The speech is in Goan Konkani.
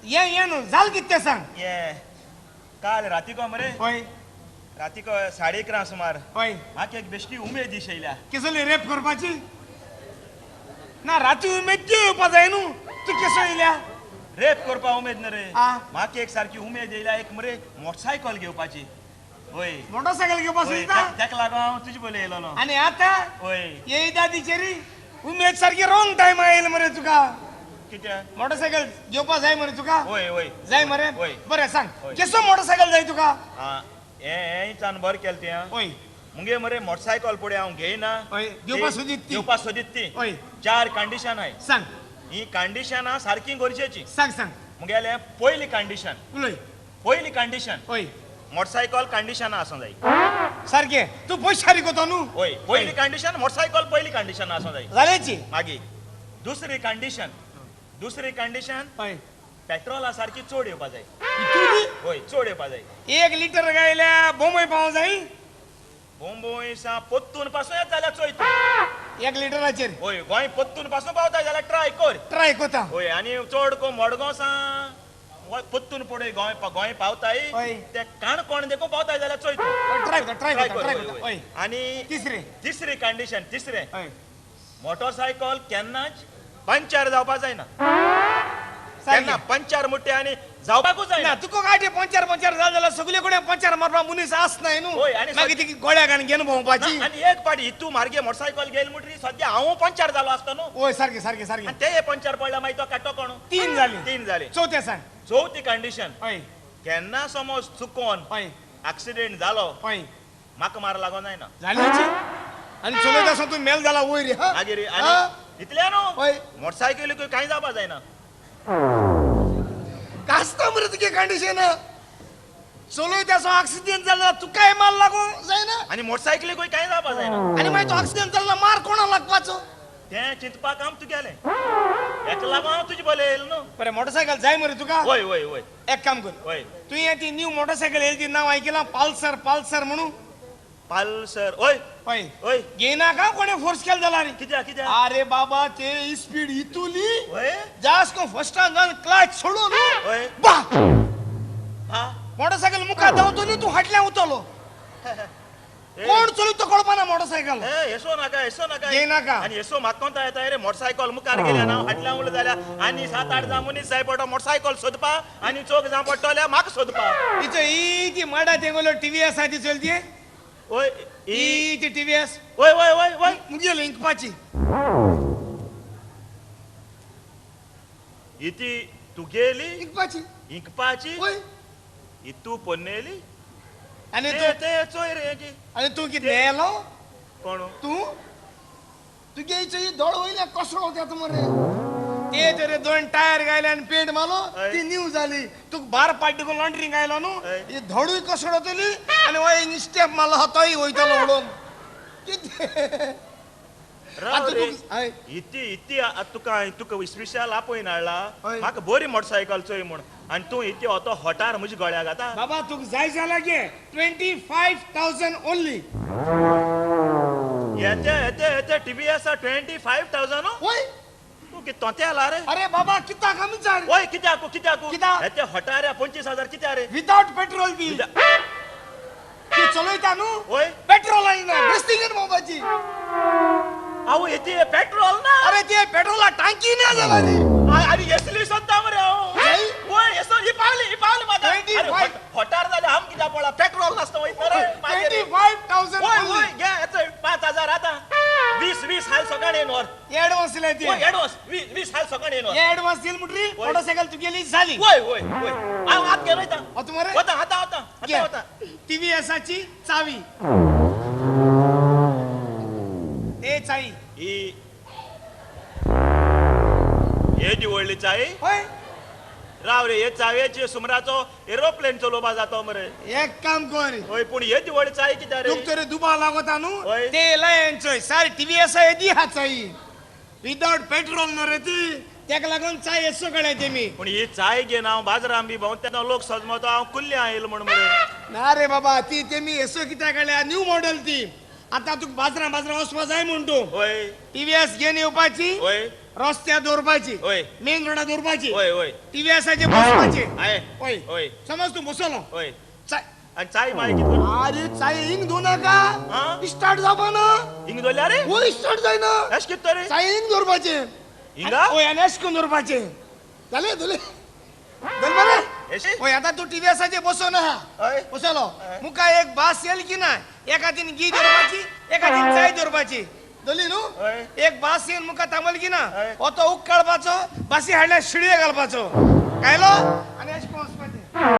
ये ये न्हू जाल कितें तें सांग. ये काल रातीको मरे. हय. रातीको 11:30 सुमार. हय. म्हाका एक बेश्टी उमेद येयल्या. केसली रेप करपाची ना राती उमेद ती येवपा जाय न्हू. तूं केसो येयल्या? रेप करपा उमेद ना रे. म्हाका एक सारकी उमेद येयल्या एक मरे मोटरसायकल घेवपाची. हय. मोटरसायकल घेवपा सोदता? तेका लागून हांव तुजे पयलीं येयलोलो. आनी आतां हय येयता तिचेरी उमेद सारकी रॉंग टायम येयला मरे तुका. कित्याक? मोटरसायकल घेवपा जाय मरे तुका? हय हय जाय मरे. हय. बरें सांग हय. केसो मोटरसायकल जाय तुका? हें चान बरें केलें तुवें. हय. मुगे मरे मोटरसायकल पळय हांव घेयना. हय घेवपा सोदीत ती. घेवपा सोदीत ती. हय. 4 कंडिशन आहाय. सांग. ही कंडिशनां सारकी गरजेची. सांग सांग. मुगेलें पयली कंडिशन. उलय. पयली कंडिशन. हय. मोटरसायकल कंडिशनां आसूंक जाय. सारकें तूं पयशारी कोतो न्हू. हय. पयली कंडिशन मोटरसायकल पयली कंडिशन आसूंक जाय. जाल्याची. मागीर दुसरी कंडिशन. दुसरी कंडिशन. हय. पेट्रोला सारकी चड येवपा जाय. इतुली? हय चड येवपा जाय. 1 लिटर गायल्या बोंबय पावों जाय. बोंबय सा पोत्तून पासून येत जाल्यार चोय तूं. 1 लिटराचेर. हय गोंय पोत्तून पासून पावता जाल्यार ट्राय कर. ट्राय कोता. हय. आनी चड को मडगांव सा पोत्तून पळय गोंय गोंय पावताय ते काणकोण देखून पावताय जाल्यार चोय तूं. ट्राय कोता ट्राय कोता ट्राय कोता. हय. आनी तिसरें. तिसरी कंडिशन. तिसरें. हय. मोटरसायकल केन्नाच पंचर जावपा जायना. केन्ना पंचर मुट्टे आनी जावपाकूच जायना. तुका काय पंचर पंचर जाल जाल्यार सगळे कडेन पंचर मारपा मनीस आसनाय न्हू. मागीर ती गोळ्याक आनी घेवन भोंवपाची. आनी एक पाटी हितू मार्गे मोटरसायकल घेयल म्हणटरी सद्या हांव पंचर जालो आसता न्हू. हय सारकें सारकें सारकें. आनी ते पंचर पडल्या मागीर तो काडटो कोण? 3 जाली. 3 जाली. चवथें सांग. चवथी कंडिशन. हय. केन्ना समज चुकोन हय एक्सिडेंट जालो. हय. म्हाका मार लागो जायना. जाल्याची. आनी चलयत आसा तूं मेल जाला वयर. मागीर आनी इतल्या न्हू मोटरसायकलीकूय कांय जावपा जायना. कास्ता मरे तुगे कंडिशन. चलयत आसा एक्सिडेंट जालो तुकाय मार लागूं जायना आनी मोटरसायकलीकूय कांय जावपा जायना. आनी मागीर तो एक्सिडेंट जालो मार कोणा लागपाचो? तें चिंतपा काम तुगेलें. हेका लागून हांव तुजे बले येयलो न्हू. बरें मोटरसायकल जाय मरे तुका? हय हय हय. एक काम कर. हय. तुवें ती न्यू मोटरसायकल येयली ती नांव आयकलां? पल्सर पल्सर म्हणून. पल्सर. हय हय हय. घेयनाका कोणें फोर्स केलो जाल्यार. कित्याक कित्याक? अरे बाबा ते स्पीड इतुली हय जास्त करून फर्स्टान जावन क्लच सोडून हय बा मोटरसायकल मुखार धांवतली तूं फाटल्यान उरतलो. कोण चलयता तो कळपाना मोटरसायकल. येसो नाका येसो नाका. घेयनाका. आनी येसो म्हाका कोणता येता रे मोटरसायकल मुखार गेल्या ना फाटल्यान उरलो जाल्यार आनी 7-8 जाण मनीस जाय पडटा मोटरसायकल सोदपा आनी चोग जाण पडटले म्हाका सोदपा. तिचो ही ती माडा तेंगलो टीव्ही आसा ती चलती. हय. ही ती टीव्हीएस. हय हय हय हय. मुगेली इंकपाची. इती तुगेली इंकपाची. इंकपाची. हय. इतू पोन्नेली. आनी तूं ते चोय रे. आनी तूं कितें येयलो? कोण तूं? तुगे ही दोळ वयल्या कसलो वता मरे. ते तरे 2 टायर गायले आनी पेंट मारलो ती न्यू जाली. तुका बार पाड्डी करून लॉन्ड्रींग आयलो न्हू ही धडूय कसड वतली आनी वय स्टेप मारलो तोय वयतलो उडोवन. कितें इती इती तुका तुका स्पेशल आपोवन हाडला म्हाका बरी मोटरसायकल चोय म्हूण आनी तूं इती होतो हॉटार म्हज्या गळ्याक आतां. बाबा तुका जाय जाल्यार घे. 25,000 ओन्ली. येते येते येते टीव्ही आसा 25,000. वय तूं कितें तोंते आला रे? अरे बाबा कित्याक कमी जाय? वय कित्याक कित्याक कित्याक? येते हॉटार 25,000 कित्याक रे? विदाउट पेट्रोल बी ती चलयता न्हू. वय पेट्रोल आनी बेस्टिंग मोबाची. आवो येते पेट्रोल ना. अरे ते पेट्रोला टांकी ना जाला ती. अरे येसली सोदता मरे हांव. वय येसो ही पावली ही पावली म्हाका. हॉटार जाल्यार आम कित्याक पडला पेट्रोल नासता वयता रे. 25,000. वय वय घे येचो 5,000 आतां. 20 हाल सकाळी येवन व्हर. एडवान्स दिले ते. वय एडवान्स 20 हाल सकाळी येवन व्हर. एडवान्स दिल म्हणटरी मोटरसायकल तुगेली जाली. वय वय वय हांव आत घेवन वयता. वता मरे? वता आतां वता आतां वता. टीव्हीएसाची चावी. ए चावी. ही येदी व्हडली चावी? हय. राव रे हे चावयेचे सुमराचो एरोप्लेन चलोवपा जातो मरे. एक काम कर. हय पूण येदी व्हडली चावी कित्याक रे? तुका तरी दुबा लागता न्हू ते लायन चोय सार टीव्हीएसा येदी हा चावी विदाउट पेट्रोल न्हू रे ती. तेका लागून चाय येसो कळ्ळें तेमी. पूण ही चाय घेवन हांव बाजारान बी भोंवता तेन्ना लोक सजमतो हांव कुल्ल्या येयलो म्हूण मरे. ना रे बाबा ती तेमी येसो कित्याक काडल्या न्यू मॉडेल ती. आतां तुका बाजारां बाजारां वचपा जाय म्हूण तूं. हय. टीव्हीएस घेवन येवपाची. हय. रस्त्यार दवरपाची. हय. मेन रोडार दवरपाची. हय हय. टीव्हीएसाचे बसपाचे. हय. हय. हय. समज तूं बसलो. हय. चाय. आनी चाय मागीर कितें करूं? अरे चाय हिंग दवर नाका. हा? स्टार्ट जावपा ना. हिंग दवरल्या रे. वय, स्टार्ट जायना. अशें कितें तर रे? चाय हिंग दवरपाचे. हिंगा? हय, आनी अशें करून दवरपाचे. जालें, धरलें, धर मरे. अशें? हय, आतां तूं टीव्हीएसाचे बसोन आहा. हय. बसलो, मुका एक बास येल की ना, एका हातीन घी दवरपाची, एका हातीन चाय दवरपाची. धरली न्हू? हय. एक बास येवन मुका थांबल की ना, हय. हो तो उक काडपाचो, बासी हाडल्यार शिळये घालपाचो, कायलो, आनी अशें करून वचपाचें.